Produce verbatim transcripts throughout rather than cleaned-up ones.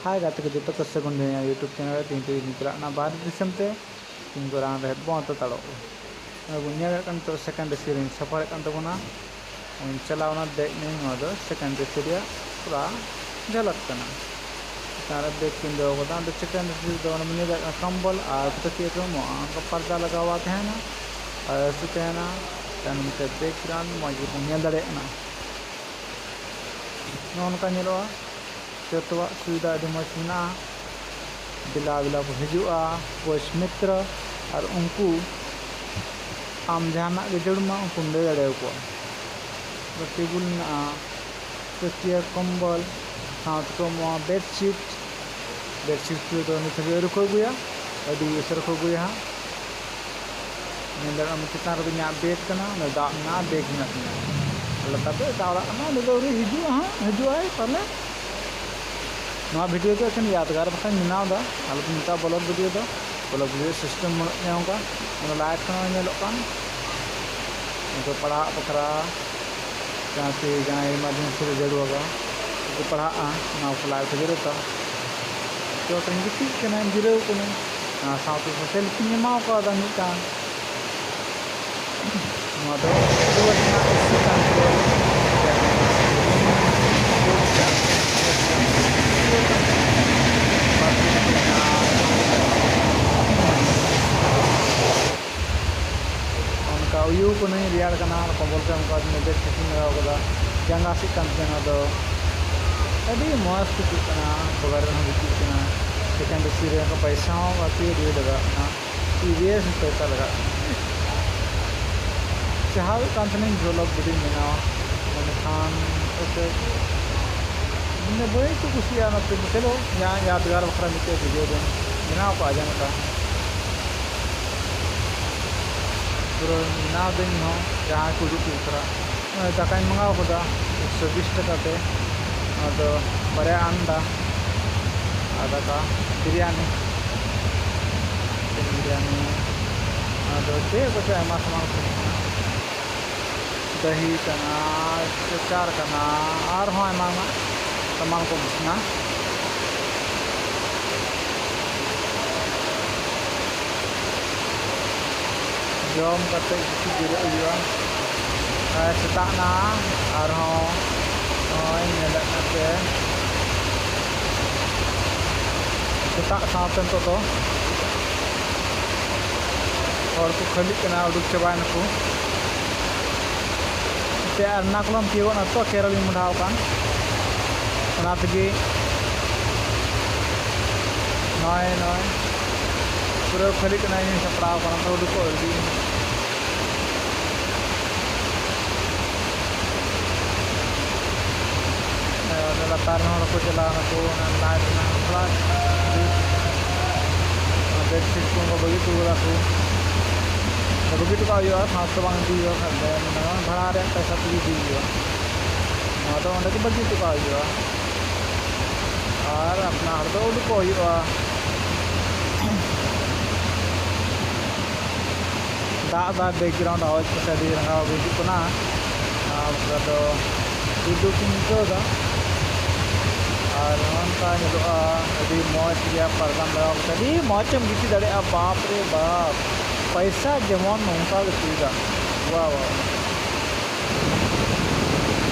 ᱦᱟᱭ ᱜᱟᱛᱮ ᱠᱚ ᱡᱚᱛᱚ ᱠᱚ, ᱥᱟᱹᱜᱩᱱ ᱫᱟᱹᱭᱟᱹᱧ YouTube ᱪᱮᱱᱮᱞ ᱨᱮ᱾ ᱛᱮᱦᱮᱧ ᱫᱚ ᱤᱧ ᱪᱟᱞᱟᱜ ᱠᱟᱱᱟ ᱵᱟᱦᱨᱮ ᱫᱤᱥᱚᱢ ᱛᱮ᱾ ᱤᱧ ᱠᱚ ᱨᱟᱱ ᱨᱮᱦᱮᱫ ᱵᱚᱱ ᱦᱟᱛᱟᱣ ᱛᱟᱲᱚᱜ ᱠᱚ᱾ ᱟᱵᱚ ᱧᱮᱞᱮᱫ ᱠᱟᱱ ᱱᱤᱛᱚᱜ ᱥᱮᱠᱮᱱᱰ ᱮᱥᱤ ᱨᱮᱧ ᱥᱟᱯᱷᱟᱨᱮᱫ ᱠᱟᱱ ᱛᱟᱵᱚᱱᱟ᱾ ᱚᱱᱟᱧ ᱪᱟᱞᱟᱣᱱᱟ, ᱫᱮᱡ ᱱᱟᱹᱧ᱾ ᱱᱚᱣᱟ ᱫᱚ ᱥᱮᱠᱮᱱᱰ ᱮᱥᱤ ᱨᱮᱭᱟᱜ ᱯᱩᱨᱟ ᱡᱷᱟᱞᱟᱠ ᱠᱟᱱᱟ᱾ ᱪᱮᱛᱟᱱ ᱨᱮ ᱵᱮᱜᱽ ᱠᱤᱱ ᱫᱚᱦᱚ ᱠᱟᱫᱟ᱾ ᱚᱸᱰᱮ ᱥᱮᱠᱮᱱᱰ ᱮᱥᱤ ᱨᱮᱫᱚ ᱚᱱᱮ ᱧᱮᱞᱮᱫ ᱠᱟᱱᱟ ᱠᱚᱢᱵᱚᱞ ᱟᱨ ᱛᱟᱹᱠᱤᱭᱟᱹ ᱠᱚ ᱮᱢᱚᱜᱼᱟ᱾ ᱚᱱᱠᱟ ᱯᱟᱨᱫᱟ ᱞᱟᱜᱟᱣᱟ ᱛᱟᱦᱮᱱᱟ ᱟᱨ ᱮᱥᱤ ᱛᱟᱦᱮᱱᱟ᱾ ᱛᱟᱭᱱᱚᱢ ᱛᱮ ᱵᱮᱜᱽ ᱨᱟᱱ ᱢᱚᱡᱽ ᱜᱮᱵᱚᱱ ᱧᱮᱞ ᱫᱟᱲᱮᱭᱟᱜ ᱠᱟᱱᱟ᱾ ᱱᱚᱜᱼᱚ ᱱᱚᱝᱠᱟ ᱧᱮᱞᱚᱜᱼᱟ᱾ ᱡᱚᱛᱚᱣᱟᱜ ᱥᱩᱵᱤᱫᱷᱟ ᱟᱹᱰᱤ ᱢᱚᱡᱽ ᱢᱮᱱᱟᱜᱼᱟ᱾ ᱵᱮᱞᱟ ᱵᱮᱞᱟ ᱠᱚ ᱦᱤᱡᱩᱜᱼᱟ ᱠᱳᱪ ᱢᱤᱛᱨᱚ, ᱟᱨ ᱩᱱᱠᱩ ᱟᱢ ᱡᱟᱦᱟᱱᱟᱜ ᱜᱮ ᱡᱟᱹᱨᱩᱲ ᱢᱟ ᱩᱱᱠᱩᱢ ᱞᱟᱹᱭ ᱫᱟᱲᱮᱭᱟᱠᱚᱣᱟ᱾ ᱴᱮᱵᱩᱞ ᱢᱮᱱᱟᱜᱼᱟ, ᱛᱟᱹᱠᱤᱭᱟᱹ ᱠᱚᱢᱵᱚᱞ, ᱥᱟᱶᱛᱮ ᱠᱚ ᱮᱢᱚᱜᱼᱟ ᱵᱮᱰᱥᱤᱴ᱾ ᱵᱮᱰᱥᱤᱴ ᱫᱚ ᱱᱤᱛ ᱦᱟᱹᱵᱤᱡ ᱟᱹᱣᱨᱤ ᱠᱚ ᱟᱹᱜᱩᱭᱟ, ᱟᱹᱰᱤ ᱩᱥᱟᱹᱨᱟ ᱠᱚ ᱟᱹᱜᱩᱭᱟ ᱦᱟᱸᱜ᱾ ᱧᱮᱞ ᱫᱟᱲᱮᱭᱟᱜ ᱟᱢ ᱪᱮᱛᱟᱱ ᱨᱮᱫᱚ ᱤᱧᱟᱹᱜ ᱵᱮᱜᱽ ᱠᱟᱱᱟ, ᱚᱸᱰᱮ ᱫᱟᱜ ᱢᱮᱱᱟᱜᱼᱟ, ᱵᱮᱜᱽ ᱢᱮᱱᱟᱜ ᱛᱤᱧᱟ᱾ ᱞᱟᱛᱟᱨ ᱛᱮ ᱮᱴᱟᱜ ᱚᱲᱟᱜ ᱠᱟᱱᱟ, ᱚᱸᱰᱮ ᱫᱚ ᱟᱹᱣᱨᱤ ᱦᱤᱡᱩᱜᱼᱟ ᱦᱟᱸᱜ, ᱦᱤᱡᱩᱜᱼᱟᱭ ᱯᱟᱞᱮ᱾ ᱱᱚᱣᱟ ᱵᱷᱤᱰᱤᱭᱳ ᱫᱚ ᱮᱠᱷᱮᱱ ᱭᱟᱫᱽᱜᱟᱨ ᱵᱟᱠᱷᱨᱟᱧ ᱵᱮᱱᱟᱣ ᱮᱫᱟ, ᱟᱞᱚᱯᱮ ᱢᱮᱛᱟᱜᱼᱟ ᱵᱞᱚᱜ ᱵᱷᱤᱰᱤᱭᱳ ᱫᱚ᱾ ᱵᱞᱚᱜ ᱵᱷᱤᱰᱤᱭᱳ ᱥᱤᱥᱴᱮᱢ ᱵᱟᱹᱱᱩᱜ ᱛᱤᱧᱟ ᱚᱱᱠᱟ᱾ ᱚᱱᱟ ᱞᱟᱭᱤᱴ ᱠᱷᱚᱱ ᱧᱮᱞᱚᱜ ᱠᱟᱱ, ᱱᱤᱛᱚᱜ ᱯᱟᱲᱦᱟᱜ ᱵᱟᱠᱷᱨᱟ ᱡᱟᱦᱟᱸ ᱛᱮ ᱡᱟᱦᱟᱸᱭ ᱮᱢᱟᱨᱡᱮᱱᱥᱤ ᱨᱮ ᱡᱟᱹᱨᱩᱲ ᱟᱠᱚᱣᱟ, ᱩᱱᱠᱩ ᱯᱟᱲᱦᱟᱜᱼᱟ, ᱚᱱᱟ ᱠᱚ ᱞᱟᱭᱤᱴ ᱠᱚ ᱡᱟᱹᱨᱩᱲᱟ᱾ ᱪᱚᱴ ᱨᱮᱧ ᱜᱤᱛᱤᱡ ᱠᱟᱱᱟ, ᱡᱤᱨᱟᱹᱣ ᱠᱟᱹᱱᱟᱹᱧ᱾ ᱚᱱᱟ ᱥᱟᱶᱛᱮ ᱥᱮᱞᱯᱷᱤᱧ ᱮᱢᱟᱣ ᱠᱟᱣᱫᱟ ᱢᱤᱫᱴᱟᱝ᱾ ᱱᱚᱣᱟ ᱫᱚ ᱨᱩᱣᱟᱹ ᱨᱮᱱᱟᱜ ᱮᱥᱤ ᱠᱟᱱ ᱜᱮᱭᱟ᱾ ᱚᱱᱠᱟ ᱩᱭᱩ ᱠᱟᱹᱱᱟᱹᱧ, ᱨᱮᱭᱟᱲ ᱠᱟᱱᱟ, ᱟᱨ ᱠᱚᱢᱵᱚᱞ ᱛᱮ ᱚᱱᱠᱟ ᱢᱮᱫ ᱛᱤᱠᱤᱧ ᱞᱟᱜᱟᱣ ᱠᱟᱫᱟ᱾ ᱡᱟᱸᱜᱟ ᱦᱟᱹᱥᱩᱜ ᱠᱟᱱ ᱛᱤᱧᱟᱹ, ᱟᱫᱚ ᱟᱹᱰᱤ ᱢᱚᱡᱽ ᱟᱹᱭᱠᱟᱹᱜ ᱠᱟᱱᱟ᱾ ᱠᱚᱵᱷᱟᱨ ᱨᱮᱦᱚᱸ ᱜᱤᱛᱤᱡ ᱠᱟᱱᱟ, ᱥᱮᱠᱮᱱᱰ ᱮᱥᱤ ᱨᱮ ᱚᱱᱠᱟ ᱯᱚᱭᱥᱟ ᱦᱚᱸ ᱵᱟᱹᱲᱛᱤ ᱟᱹᱰᱤ ᱞᱟᱜᱟᱜ ᱠᱟᱱᱟ᱾ ᱴᱤᱵᱷᱤᱮᱥ ᱯᱚᱭᱥᱟ ᱞᱟᱜᱟᱜ ᱠᱟᱱᱟ᱾ ᱪᱟᱦᱟᱣᱮᱫ ᱠᱟᱱ ᱛᱟᱦᱮᱱᱟᱹᱧ ᱵᱷᱞᱚᱜ ᱵᱷᱤᱰᱤᱭᱳᱧ ᱵᱮᱱᱟᱣᱟ, ᱢᱮᱱᱠᱷᱟᱱ ᱮᱱᱛᱮᱫ ᱤᱧ ᱫᱚ ᱵᱟᱹᱧ ᱠᱚ ᱠᱩᱥᱤᱭᱟᱜᱼᱟ ᱚᱱᱟᱛᱮ᱾ ᱪᱚᱞᱚ, ᱤᱧᱟᱹᱜ ᱭᱟᱫᱽᱜᱟᱨ ᱵᱟᱠᱷᱨᱟ ᱢᱤᱫᱴᱮᱡ ᱵᱷᱤᱰᱤᱭᱳ ᱫᱚᱧ ᱵᱮᱱᱟᱣ ᱠᱟᱜᱼᱟ ᱡᱟᱦᱟᱸ ᱞᱮᱠᱟ᱾ ᱯᱩᱨᱟᱹ ᱵᱮᱱᱟᱣ ᱫᱟᱹᱧ ᱤᱧ ᱦᱚᱸ, ᱡᱟᱦᱟᱸᱭ ᱠᱚ ᱦᱤᱡᱩᱜ ᱠᱚ ᱛᱷᱚᱲᱟ᱾ ᱱᱚᱜᱼᱚᱭ ᱫᱟᱠᱟᱧ ᱢᱟᱸᱜᱟᱣ ᱠᱟᱫᱟ ᱮᱠᱥᱚ ᱵᱤᱥ ᱴᱟᱠᱟ ᱛᱮ᱾ ᱚᱱᱟ ᱫᱚ ᱵᱟᱨᱭᱟ ᱟᱱᱰᱟ ᱟᱨ ᱫᱟᱠᱟ, ᱵᱤᱨᱭᱟᱱᱤ, ᱪᱤᱠᱮᱱ ᱵᱤᱨᱭᱟᱱᱤ, ᱟᱫᱚ ᱪᱮᱫ ᱠᱚᱪᱚ ᱟᱭᱢᱟ ᱥᱟᱢᱟᱱ ᱠᱚ ᱛᱟᱦᱮᱸ ᱠᱟᱱᱟ, ᱫᱟᱹᱦᱤ ᱠᱟᱱᱟ, ᱟᱪᱟᱨ ᱠᱟᱱᱟ, ᱟᱨᱦᱚᱸ ᱟᱭᱢᱟ ᱟᱭᱢᱟ ᱥᱟᱢᱟᱱ ᱠᱚ ᱢᱮᱱᱟᱜᱼᱟ᱾ ᱡᱚᱢ ᱠᱟᱛᱮ ᱜᱤᱛᱤᱡ ᱡᱤᱨᱟᱹᱜ ᱦᱩᱭᱩᱜᱼᱟ᱾ ᱟᱨ ᱥᱮᱛᱟᱜ ᱱᱟ, ᱟᱨᱦᱚᱸ ᱱᱚᱜᱼᱚᱭ ᱧᱮᱞᱮᱫ ᱱᱚᱛᱮ ᱥᱮᱛᱟᱜ ᱥᱟᱶᱛᱮ ᱱᱤᱛᱚᱜ ᱫᱚ ᱦᱚᱲ ᱠᱚ ᱠᱷᱟᱹᱞᱤᱜ ᱠᱟᱱᱟ, ᱩᱰᱩᱠ ᱪᱟᱵᱟᱭᱮᱱᱟᱠᱚ᱾ ᱛᱮ ᱟᱨ ᱚᱱᱟ ᱠᱚᱞᱚᱢ ᱛᱤᱭᱳᱜᱚᱜ ᱱᱟ ᱛᱚ, ᱠᱮᱨᱚᱞᱤᱧ ᱢᱚᱰᱷᱟᱣ ᱟᱠᱟᱱ, ᱚᱱᱟ ᱛᱮᱜᱮ ᱱᱚᱜᱼᱚᱭ, ᱱᱚᱜᱼᱚᱭ ᱯᱩᱨᱟᱹ ᱠᱷᱟᱹᱞᱤ ᱠᱟᱱᱟ, ᱤᱧ ᱥᱟᱯᱲᱟᱣ ᱠᱟᱱᱟ ᱛᱚ, ᱩᱰᱩᱠᱚᱜ ᱞᱟᱹᱜᱤᱫ᱾ ᱚᱱᱟ ᱞᱟᱛᱟᱨ ᱨᱮᱱ ᱦᱚᱲ ᱠᱚ ᱪᱟᱞᱟᱣ ᱱᱟᱠᱚ, ᱚᱱᱟ ᱞᱟᱭᱤᱴ ᱨᱮᱱᱟᱜ ᱛᱷᱚᱲᱟ ᱵᱮᱰᱥᱤᱴ ᱠᱚ ᱵᱟᱹᱜᱤ ᱦᱚᱴᱚ ᱠᱟᱫᱟ ᱠᱚ᱾ ᱵᱟᱹᱜᱤ ᱦᱚᱴᱚ ᱠᱟᱜ ᱦᱩᱭᱩᱜᱼᱟ, ᱥᱟᱶᱛᱮ ᱵᱟᱝ ᱤᱫᱤ ᱦᱩᱭᱩᱜᱼᱟ, ᱠᱷᱟᱱ ᱫᱚ ᱢᱟᱱᱮ ᱵᱷᱟᱲᱟ ᱨᱮᱭᱟᱜ ᱯᱚᱭᱥᱟ ᱛᱮᱜᱮ ᱤᱫᱤ ᱦᱩᱭᱩᱜᱼᱟ᱾ ᱱᱚᱣᱟ ᱫᱚ ᱚᱸᱰᱮ ᱜᱮ ᱵᱟᱹᱜᱤ ᱦᱚᱴᱚ ᱠᱟᱜ ᱦᱩᱭᱩᱜᱼᱟ ᱟᱨ ᱟᱯᱱᱟᱨ ᱫᱚ ᱩᱰᱩᱠᱚᱜ ᱦᱩᱭᱩᱜᱼᱟ᱾ ᱫᱟᱜ ᱫᱟᱜ background ᱟᱣᱟᱡᱽ ᱠᱚ ᱟᱹᱰᱤ ᱨᱟᱸᱜᱟᱣ ᱜᱮ ᱦᱤᱡᱩᱜ ᱠᱟᱱᱟ᱾ ᱟᱨ ᱚᱱᱠᱟ ᱫᱚ ᱟᱹᱰᱤ ᱫᱩᱠ ᱤᱧ ᱟᱹᱭᱠᱟᱹᱣ ᱮᱫᱟ᱾ ᱟᱨ ᱱᱚᱜᱼᱚ ᱱᱚᱝᱠᱟ ᱧᱮᱞᱚᱜᱼᱟ, ᱟᱹᱰᱤ ᱢᱚᱡᱽ ᱜᱮᱭᱟ, ᱯᱟᱨᱠᱟᱱ ᱞᱟᱜᱟᱣ ᱠᱟᱛᱮ ᱟᱹᱰᱤ ᱢᱚᱡᱽ ᱮᱢ ᱜᱤᱛᱤᱡ ᱫᱟᱲᱮᱭᱟᱜᱼᱟ᱾ ᱵᱟᱯ ᱨᱮ ᱵᱟᱯ, ᱯᱚᱭᱥᱟ ᱡᱮᱢᱚᱱ ᱱᱚᱝᱠᱟ ᱜᱮ ᱛᱤᱭᱩᱜᱟ᱾ ᱵᱟᱦ ᱵᱟᱦ᱾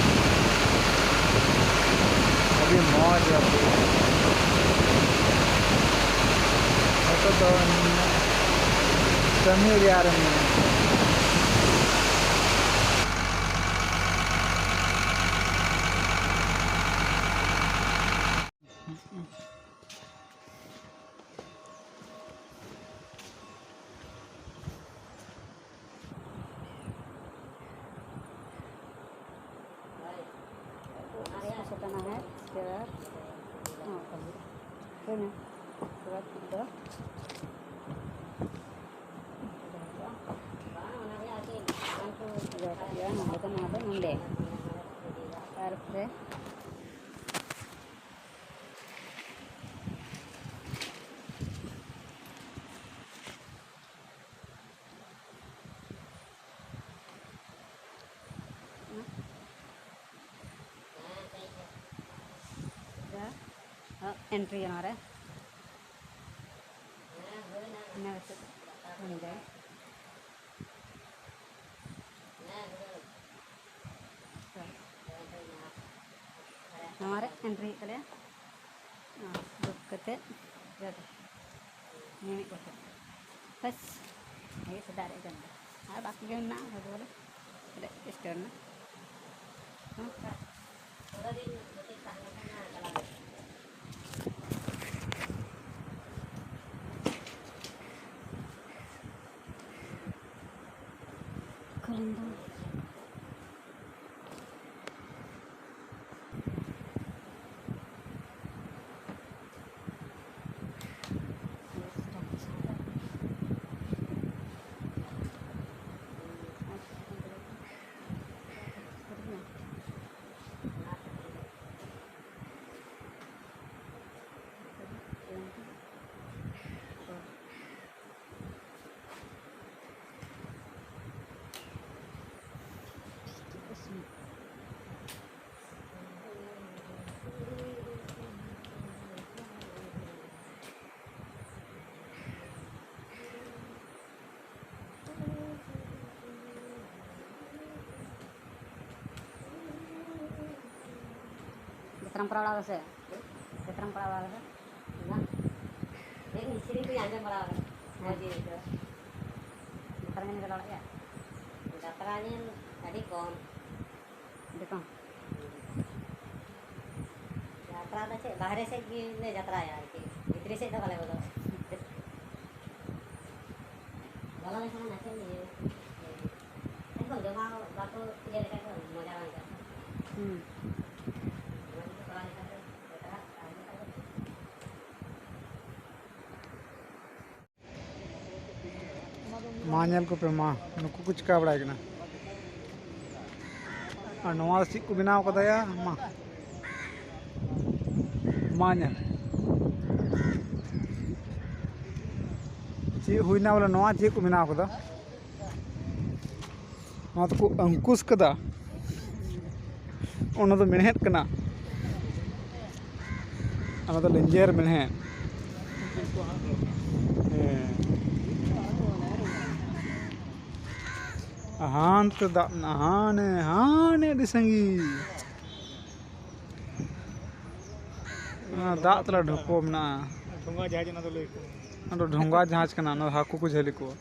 ᱟᱹᱰᱤ ᱢᱚᱡᱽ ᱟᱨᱠᱤ᱾ ᱱᱤᱛᱚᱜ ᱫᱚ ᱠᱟᱹᱢᱤ ᱨᱮᱭᱟᱜ ᱨᱮ ᱢᱮᱱᱟᱜᱼᱟ᱾ ᱥᱚᱥᱚ ᱠᱟᱱᱟ ᱦᱮᱸ, ᱪᱮᱫ? ᱦᱮᱸ, ᱦᱩᱭᱱᱟ᱾ ᱛᱷᱚᱲᱟ ᱫᱚ ᱱᱚᱰᱮ ᱠᱷᱚᱱ ᱱᱚᱣᱟ ᱫᱚ ᱱᱚᱰᱮ᱾ ᱛᱟᱨᱯᱚᱨᱮ entry ᱱᱚᱣᱟ ᱨᱮ᱾ ᱤᱱᱟᱹ ᱠᱟᱛᱮ ᱱᱚᱰᱮ᱾ ᱱᱚᱣᱟ ᱨᱮ ᱮᱱᱴᱨᱤ ᱦᱩᱭᱩᱜ ᱛᱟᱞᱮᱭᱟ᱾ ᱱᱚᱣᱟ ᱫᱩᱲᱩᱵ ᱠᱟᱛᱮ ᱡᱚᱡᱚ ᱢᱤᱢᱤᱫ ᱠᱟᱛᱮ ᱵᱮᱥ᱾ ᱱᱤᱭᱟᱹ ᱥᱮᱫᱟᱜ ᱨᱮ ᱡᱚᱢ ᱫᱚ ᱟᱨ ᱵᱟᱹᱠᱤ ᱜᱮ ᱢᱮᱱᱟᱜᱼᱟ, ᱵᱷᱟᱜᱮ ᱵᱚᱞᱮ ᱨᱮᱡᱤᱥᱴᱟᱨ ᱨᱮᱱᱟᱜ᱾ ᱦᱮᱸ᱾ ᱠᱷᱟᱹᱞᱤ ᱫᱚ ᱡᱟᱛᱨᱟᱢ ᱠᱚᱨᱟᱣ ᱵᱟᱲᱟ ᱠᱟᱫᱟ ᱥᱮ? ᱡᱟᱛᱨᱟᱢ ᱠᱚᱨᱟᱣ ᱵᱟᱲᱟ ᱠᱟᱫᱟ? ᱵᱟᱝ᱾ ᱤᱧ ᱥᱮᱨᱮᱧ ᱠᱚᱧ ᱟᱸᱡᱚᱢ ᱵᱟᱲᱟ ᱠᱟᱫᱟ᱾ ᱢᱚᱡᱽ ᱜᱮ ᱟᱹᱭᱠᱟᱹᱜᱼᱟ᱾ ᱡᱟᱛᱨᱟ ᱧᱮᱞ ᱪᱟᱞᱟᱣ ᱵᱟᱲᱟᱜ ᱜᱮᱭᱟ? ᱡᱟᱛᱨᱟ ᱧᱮᱞ ᱟᱹᱰᱤ ᱠᱚᱢ᱾ ᱟᱹᱰᱤ ᱠᱚᱢ? ᱡᱟᱛᱨᱟ ᱫᱚ ᱪᱮᱫ, ᱵᱟᱦᱨᱮ ᱥᱮᱫ ᱜᱮᱞᱮ ᱡᱟᱛᱨᱟᱭᱟ ᱟᱨᱠᱤ, ᱵᱷᱤᱛᱨᱤ ᱥᱮᱫ ᱫᱚ ᱵᱟᱞᱮ ᱵᱚᱞᱚᱜᱼᱟ᱾ ᱵᱚᱞᱚ ᱞᱮᱱᱠᱷᱟᱱ ᱱᱟᱥᱮ ᱤᱭᱟᱹ, ᱮᱠᱫᱚᱢ ᱡᱚᱢᱟᱣ ᱵᱟᱠᱚ ᱤᱭᱟᱹ ᱞᱮᱠᱷᱟᱱ ᱫᱚ ᱢᱚᱡᱟ ᱵᱟᱝ ᱟᱹᱭᱠᱟᱹᱜᱼᱟ᱾ ᱦᱩᱸ᱾ ᱚᱱᱟ ᱠᱚ ᱠᱚᱨᱟᱣ ᱞᱮᱠᱷᱟᱱ ᱫᱚ ᱡᱚᱛᱚ ᱦᱚᱲᱟᱜ ᱛᱟᱦᱮᱸ ᱞᱮᱠᱷᱟᱱ ᱫᱚ ᱢᱟ ᱧᱮᱞ ᱠᱚᱯᱮ ᱢᱟ, ᱱᱩᱠᱩ ᱠᱚ ᱪᱤᱠᱟ ᱵᱟᱲᱟᱭ ᱠᱟᱱᱟ᱾ ᱟᱨ ᱱᱚᱣᱟ ᱪᱮᱫ ᱠᱚ ᱵᱮᱱᱟᱣ ᱠᱟᱫᱟᱭᱟ? ᱢᱟ, ᱢᱟ ᱧᱮᱞ᱾ ᱪᱮᱫ ᱦᱩᱭᱱᱟ ᱵᱚᱞᱮ, ᱱᱚᱣᱟ ᱪᱮᱫ ᱠᱚ ᱵᱮᱱᱟᱣ ᱠᱟᱫᱟ? ᱱᱚᱣᱟ ᱫᱚᱠᱚ ᱟᱝᱠᱩᱥ ᱠᱟᱫᱟ᱾ ᱚᱱᱟ ᱫᱚ ᱢᱮᱬᱦᱮᱫ ᱠᱟᱱᱟ᱾ ᱚᱱᱟ ᱫᱚ ᱞᱮᱸᱡᱮᱨ ᱢᱮᱬᱦᱮᱫ᱾ ᱦᱮᱸ᱾ ᱦᱟᱱᱛᱮ ᱫᱟᱜ ᱢᱮᱱᱟᱜᱼᱟ, ᱦᱟᱱᱮ, ᱦᱟᱱᱮ ᱟᱹᱰᱤ ᱥᱟᱺᱜᱤᱧ᱾ ᱚᱱᱟ ᱫᱟᱜ ᱛᱟᱞᱟ ᱰᱷᱚᱠᱚ ᱢᱮᱱᱟᱜᱼᱟ᱾ ᱰᱷᱚᱸᱜᱟ ᱡᱟᱦᱟᱡᱽ ᱚᱱᱟ ᱫᱚ ᱞᱟᱹᱭ ᱠᱚ᱾ ᱚᱱᱟ ᱫᱚ ᱰᱷᱚᱸᱜᱟ ᱡᱟᱦᱟᱡᱽ ᱠᱟᱱᱟ, ᱚᱱᱟ ᱫᱚ ᱦᱟᱹᱠᱩ ᱠᱚ ᱡᱷᱟᱹᱞᱤ ᱠᱚᱣᱟ᱾